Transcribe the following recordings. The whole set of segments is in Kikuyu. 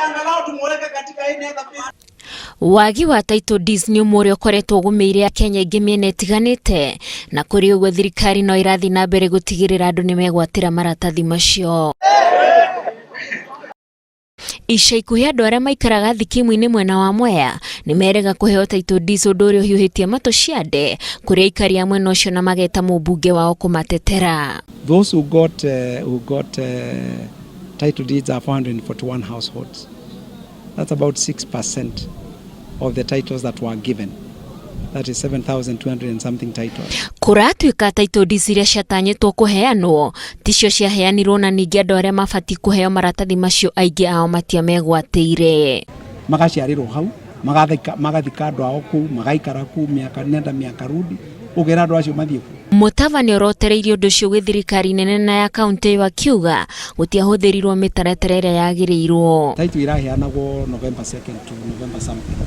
Angalau tumuweke katika hii nether. Wagi wa title deeds nĩ ũmwe ũrĩa ũkoretwo ũgũmĩire Akenya aingĩ mĩena ĩtiganĩte, na kũrĩ ũguo thirikari no ĩrathiĩ na mbere gũtigĩrĩra andũ nĩ megwatĩra maratathi macio. Ica ikuhĩ andũ arĩa maikaraga thikimu-inĩ mwena wa Mwea nĩ merega kũheo title deeds, ũndũ ũrĩa ũhiũhĩtie matũ cia nde kũrĩ aikari a mwena ũcio na mageta mũmbunge wao kũmatetera. Those who got title deeds are 441 households. That's about 6% of the titles that were given. That is 7,200 and something titles. Kũratuĩka title deeds iria ciatanyĩtwo kũheanwo ticio ciaheanirwo, na ningĩ andũ arĩa mabatiĩ kũheo maratathi macio aingĩ ao matiamegwatĩire. Magaciarĩrwo hau, magathika magathika andũ ao kũu, magaikara kũu mĩaka nenda mĩaka rudi, ũkera andũ acio mathiĩ kũ? Mũtava nĩ orotereirie ũndũ ũcio gwĩ thirikari nene na ya kaunti ĩyo, akiuga gũtiahũthĩrirwo mĩtaratara ĩrĩa yagĩrĩirwo. Title iraheanagwo November 2nd to November something,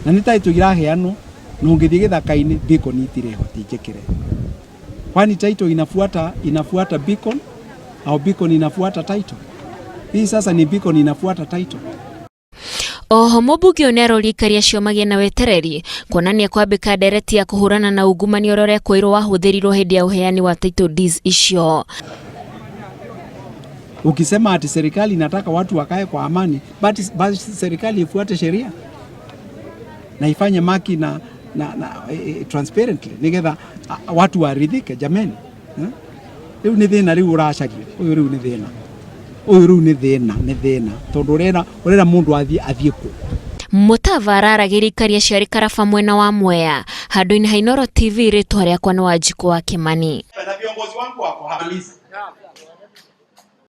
na nĩ title iraheanwo na ũngĩthiĩ gĩthaka-inĩ beacon itirĩ ho, ti njĩkĩre. Kwani title inafuata beacon au beacon inafuata title? Hii sasa ni beacon inafuata title. Oho mũmbunge ũyũ nĩaroria aikari acio magĩe na wetereri kuonania kwambĩka ndereti ya kũhũrana na ungumania ũrĩa ũrekũĩrwo wahũthĩrirwo hĩndĩ ya ũheani wa title deeds icio. Ukisema ati serikali inataka watu wakae kwa amani, but serikali ifuate sheria na ifanye maki na transparently nigetha watu waridhike jameni, eh? Rĩu nĩ thĩna, rĩu ũracaria ũyũ, rĩu nĩ thĩna ũyũ, rĩu nĩ thĩna, nĩ thĩna tondũ ũrera mũndũ athiĩ kũ? Mũtava araragĩria aikari acio arĩ Karaba mwena wa Mwea. Handũ-inĩ ha Inooro TV, rĩtwa rĩakwa nĩ Wanjikũ wa Kĩmani. Na viongozi wangu wako hapa.